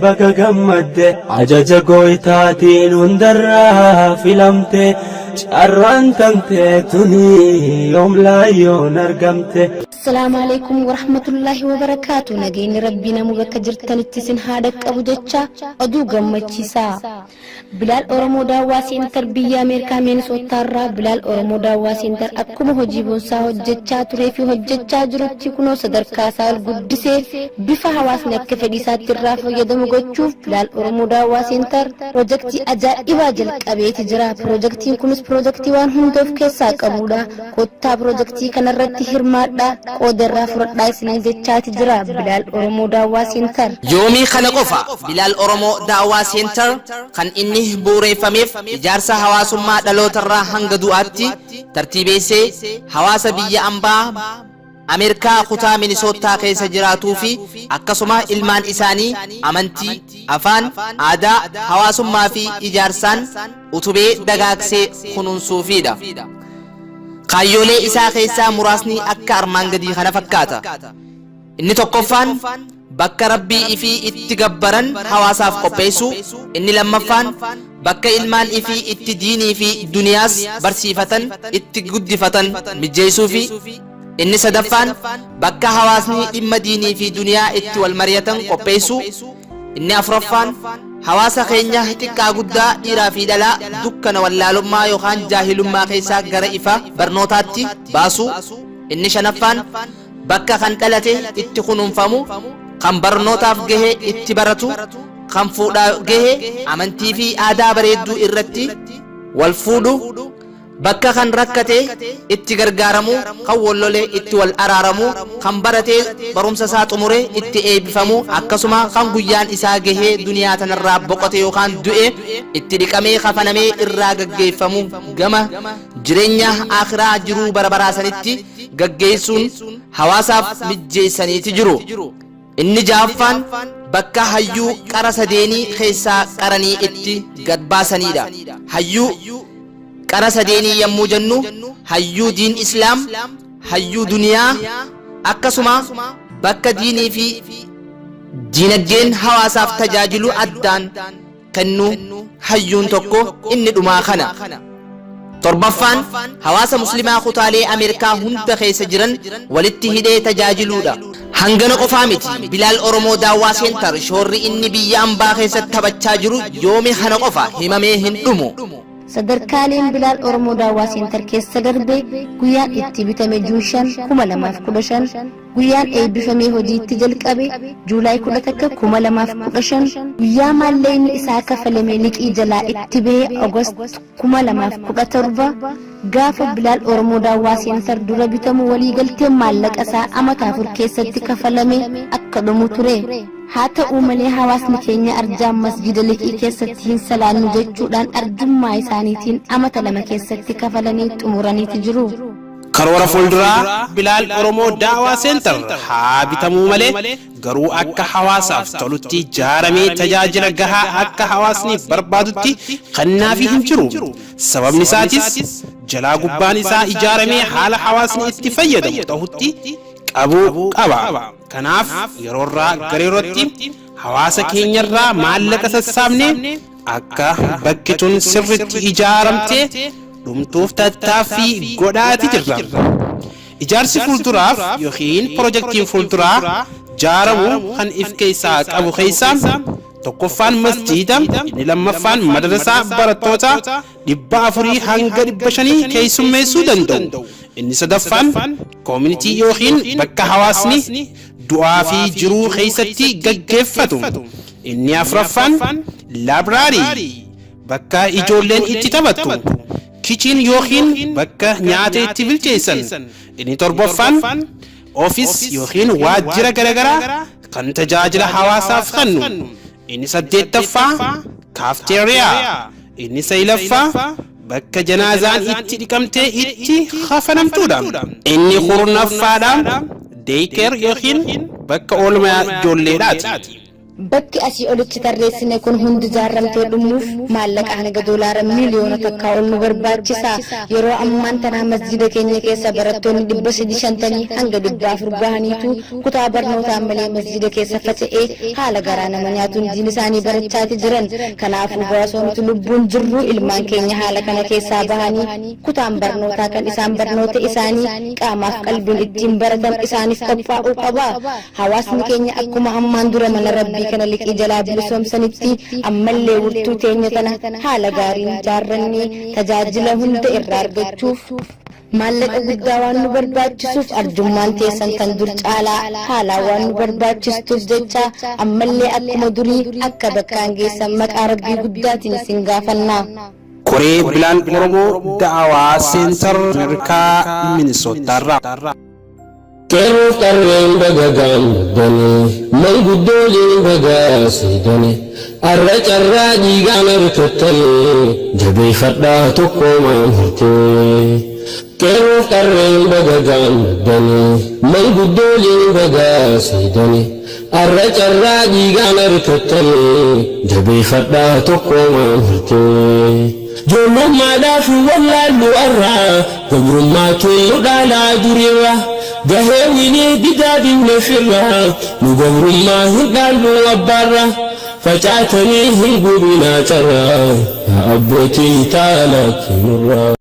Baga gammadde. Ajaja gooytaatiin hundarraa filamte. Carraan tantee tuni yoom laayyoon argamte. Assalaamu alaikum warahmatullaahi wabarakaatu. Nageenyi Rabbii namuu bakka jirtanitti isin haa dhaqqabu jecha, oduu gammachiisaa. Bilaal Oromoo Daawwaa Center biyya Ameerikaa Minisootaa irraa Bilaal Oromoo Daawwaa Center akkuma hojii boonsaa hojjechaa turee fi hojjechaa jirutti, kunoo sadarkaa isaa ol guddisee bifa hawaasni akka fedhii isaatti irraa fayyadamu gochuuf Bilaal Oromoo Daawwaa Center piroojaktii ajaa'ibaa jalqabeeti jira. Piroojaktiin kunis piroojaktii waan hunda of keessaa qabudha. Kottaa piroojaktii kanarratti hirmaadhaa, qooda irraa fudhadhaa isiniin jechaati jira Bilaal Oromoo Daawwaa Center. Yoomii kana qofa Bilaal Oromoo Daawwaa Center kan inni bu'uureeffameef ijaarsa hawaasummaa dhalootarraa hanga du'aatti tartiibeessee hawaasa biyya ambaa Ameerikaa kutaa Minisootaa keessa jiraatuu fi akkasuma ilmaan isaanii amantii, afaan, aadaa, hawaasummaa fi ijaarsaan utubee dagaagsee kunuunsuufiidha. Kaayyoolee isaa keessaa muraasni akka armaan gadii kana fakkaata. Inni tokkoffaan bakka Rabbii ifii itti gabbaran hawaasaaf qopheessuu, inni lammaffaan bakka ilmaan ifii itti diinii fi duniyaas barsiifatan, itti guddifatan mijjeessuu fi inni sadaffaan bakka hawaasni dhimma diinii fi duniyaa itti wal mari'atan qopheessuu, inni afuraffaan hawaasa keenya xiqqaa guddaa, dhiiraa fi dhalaa dukkana wallaalummaa yookaan jaahilummaa keessaa gara ifa barnootaatti baasuu, inni shanaffaan bakka kan dhalate itti kunuunfamu, kan barnootaaf gahe itti baratu, kan fuudhaa gahe amantii fi aadaa bareedduu irratti wal fuudhu, bakka kan rakkate itti gargaaramu, kan wallole itti wal araaramu, kan baratee barumsa isaa xumure itti eebbifamu, akkasuma kan guyyaan isaa gahee duniyaa tanarraa boqote yookaan du'e itti dhiqamee kafanamee irraa gaggeeffamu, gama jireenya akhiraa jiruu bara baraa sanitti gaggeessuun hawaasaaf mijjeessaniiti jiru. Inni ja'affaan bakka hayyuu qara sadeenii keessaa qaranii itti gad baasanidha. Hayyuu qara sadeenii yommuu jennu, hayyuu diin Islaam, hayyuu duniyaa, akkasuma bakka diinii fi diinagdeen hawaasaaf tajaajilu addaan kennu hayyuun tokko inni dhumaa kana. Torbaffaan hawaasa Muslimaa kutaalee Ameerikaa hunda keessa jiran walitti hidhee tajaajiluudha. Hangana qofaa miti, Bilaal Oromoo Daawwaa Center shoorri inni biyya ambaa keessatti taphachaa jiru yoomi kana qofa himamee hin dhumu. Sadarkaaleen Bilaal Oromoo Daawwaa Center keessa darbe: guyyaan itti bitame June 5, 2015, guyyaan eebbifamee hojiitti jalqabe July 11, 2015, guyyaa maallaqni isaa kafalame liqii jalaa itti bahe August 2017. Gaafa Bilaal Oromoo Daawwaa Center dura bitamu waliigalteen maallaqa isaa amata 4 keessatti kafalame akka dhumu ture. Haa ta'uu malee, hawaasni keenya arjaan masjida liqii keessatti hin salaannu jechuudhaan arjummaa isaaniitiin amata 2 keessatti kafalanii xumuraniiti jiru. Karoora fuulduraa Bilaal Oromoo Daawaa Center haa bitamuu malee, garuu akka hawaasaaf tolutti ijaaramee tajaajila gahaa akka hawaasni barbaadutti kennaafii hin jiru. Sababni isaatis jalaa gubbaan isaa ijaaramee haala hawaasni itti fayyadamu ta'utti qabuu qaba. Kanaaf yeroorraa gara yerootti hawaasa keenyarraa maallaqa sassaabnee akka bakki tun sirritti ijaaramtee dhumtuuf tattaaffii godhaati jirra. Ijaarsi fuulduraaf yookiin pirojektiin fuulduraa jaaramu kan if keessaa qabu keessaa tokkoffaan masjiida, inni lammaffaan madrasaa barattoota 400 hanga 500 keessummeessuu danda'u. Inni sadaffaan community yookiin bakka hawaasni du'aa fi jiruu keessatti gaggeeffatu. Inni afuraffaan library, bakka ijoolleen itti taphattu. Kitchen yookiin bakka nyaata itti bilcheessan. Inni torbaffaan office yookiin waajjira garaagaraa kan tajaajila hawaasaaf kennu. Inni saddeettaffaa cafeteria. Inni saglaffaa bakka janaazaan itti dhiqamtee itti kafanamtuudha. Inni kurnaffaadha daycare yookiin bakka oolmaa ijoolleedhaati. Bakki asii olitti tarreessine kun hundi ijaarramtee dhumuuf maallaqa hanga doolaara 1,000,000 ol nu barbaachisa. Yeroo ammaan tanaa masjiida keenya keessa barattoonni 350 hanga 400 gahaniitu kutaa barnootaa malee masjiida keessa faca'ee haala garaa nama nyaatuun diin isaanii barachaati jiran. Kanaafuu osoo nuti lubbuun jirru ilmaan keenya haala kana keessaa bahanii kutaan barnootaa kan isaan barnoota isaanii qaamaaf qalbiin ittiin baratan isaaniif qophaa'uu qaba. Hawaasni keenya akkuma ammaan dura mana Rabbii kana liqii jalaa bilisoomsanitti ammallee wirtuu teenya tana haala gaariin jaarrannee tajaajila hunda irraa argachuuf maallaqa guddaa waan nu barbaachisuuf arjummaan teessan tan dur caalaa haalaa waan nu barbaachistuuf jecha ammallee akkuma durii akka bakkaan geessan maqaa Rabbii guddaatiin isin gaafanna. Koree Bilaal Oromoo Da'awaa Center Ameerikaa Minisootaarraa. Qeerroof qarreen baga gammaddanii, manguddooliin baga seedanii, arra carraa dhiigaan argattanii, jabeeffadhaa tokkoomaan hortee. Qeerroof qarreen baga gammaddanii, manguddooliin baga seedanii, arra carraa dhiigaan argattanii, jabeeffadhaa tokkoomaan hortee. Ijoollummaadhaaf hin wallaallu arra, gabrummaatu nu dhaalaa durirra. Gahee winii didaa dibne firra, nu gabrummaa hin dhaallu abbaarra. Facaatanii hin gubinaa carraa, yaa abbootii taalatti nurra.